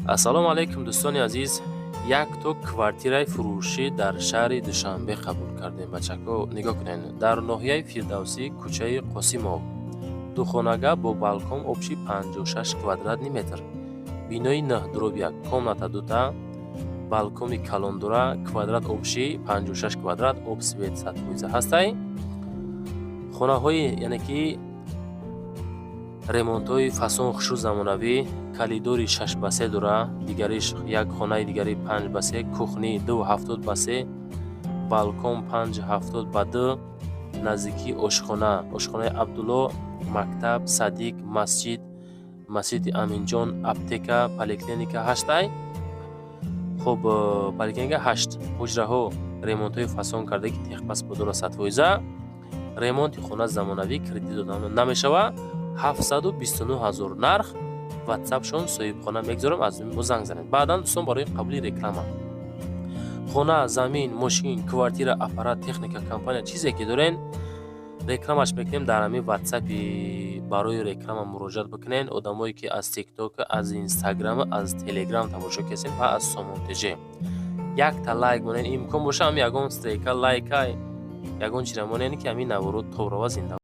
Ассалому алайкум, дӯстони азиз. Якто квартираи фурӯшӣ дар шаҳри Душанбе қабул кардем. Бачако, нигоҳ кунед: дар ноҳияи Фирдавсӣ, кӯчаи Қосимов, духонага бо балкон, общий 56 квадратный метр, бинои 9/1, комната дута, балкони калон дора, квадрат общий 56 квадрат, об, свет 100% ҳастай. Хонаҳои, яъне ки ремонтҳои фасон, хушрӯ, замонавӣ, калидори 6 ба 3 дора, дигариш як хонаи дигари 5 ба 3, кухни 2,70 ба 3, балкон 5,70 ба 2, наздикии ошхона, ошхонаи Абдулло, мактаб, садик, масҷид, масҷиди Аминҷон, аптека, поликлиника ҳаштай. Хуб, поликлиника ҳашт. Ҳуҷраҳо ремонтҳои фасон карда, ки техпаспорт дора 100%. Ремонти хона замонавӣ, кредит дода намешавад. 729 000 нарх. Ватсапшон соҳибхона мегузорам, аз мо занг занед. Баъдан, дӯстон, барои қабули реклама хона, замин, мошин, квартира, аппарат, техника, компания, чизе ки дорен, рекламаш мекунем. Дар ҳамин ватсапи барои реклама муроҷиат бикунен. Одамое ки аз Тикток, аз Инстаграм, аз Телеграм тамошо кесен ва аз Сомон ТЖ, якта лайк монен. Имкон боша, ҳам ягон стрелка лайка, ягон чира монен, ки ҳамин наворо тобрава зинда.